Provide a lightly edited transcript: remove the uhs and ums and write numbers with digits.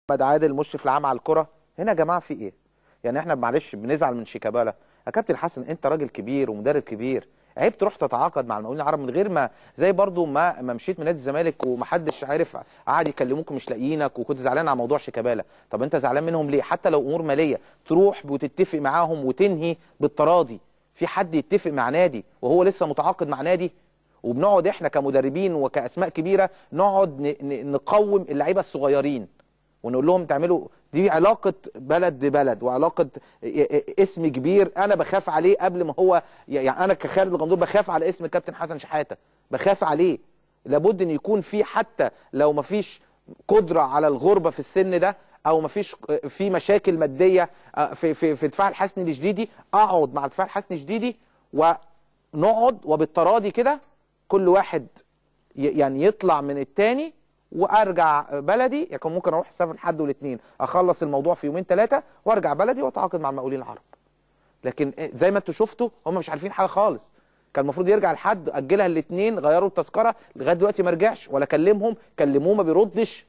محمد عادل مشرف العام على الكره. هنا يا جماعة في ايه؟ يعني احنا معلش بنزعل من شيكابالا. يا كابتن حسن انت راجل كبير ومدرب كبير، عيب تروح تتعاقد مع المقاولين العرب من غير ما، زي برضو ما مشيت من نادي الزمالك ومحدش عارف، قعد يكلموك مش لاقيينك، وكنت زعلان على موضوع شيكابالا. طب انت زعلان منهم ليه؟ حتى لو امور ماليه تروح وتتفق معاهم وتنهي بالتراضي. في حد يتفق مع نادي وهو لسه متعاقد مع نادي؟ وبنقعد احنا كمدربين وكاسماء كبيرة نقعد نقوم اللعيبة الصغيرين ونقول لهم تعملوا دي علاقة بلد ببلد وعلاقة اسم كبير انا بخاف عليه قبل ما هو، يعني انا كخالد الغندور بخاف على اسم كابتن حسن شحاته، بخاف عليه. لابد ان يكون في، حتى لو ما فيش قدره على الغربة في السن ده او ما فيش في مشاكل مادية في في في دفاع الحسني الجديدي، اقعد مع دفاع الحسني الجديدي ونقعد وبالتراضي كده كل واحد يعني يطلع من التاني وارجع بلدي. يعني ممكن اروح اسافر الحد والاثنين، اخلص الموضوع في يومين ثلاثة وارجع بلدي واتعاقد مع المقاولين العرب. لكن زي ما انتوا شفتوا هم مش عارفين حاجة خالص. كان المفروض يرجع الحد، اجلها الاثنين، غيروا التذكرة، لغاية دلوقتي ما رجعش ولا كلمهم، كلموه ما بيردش.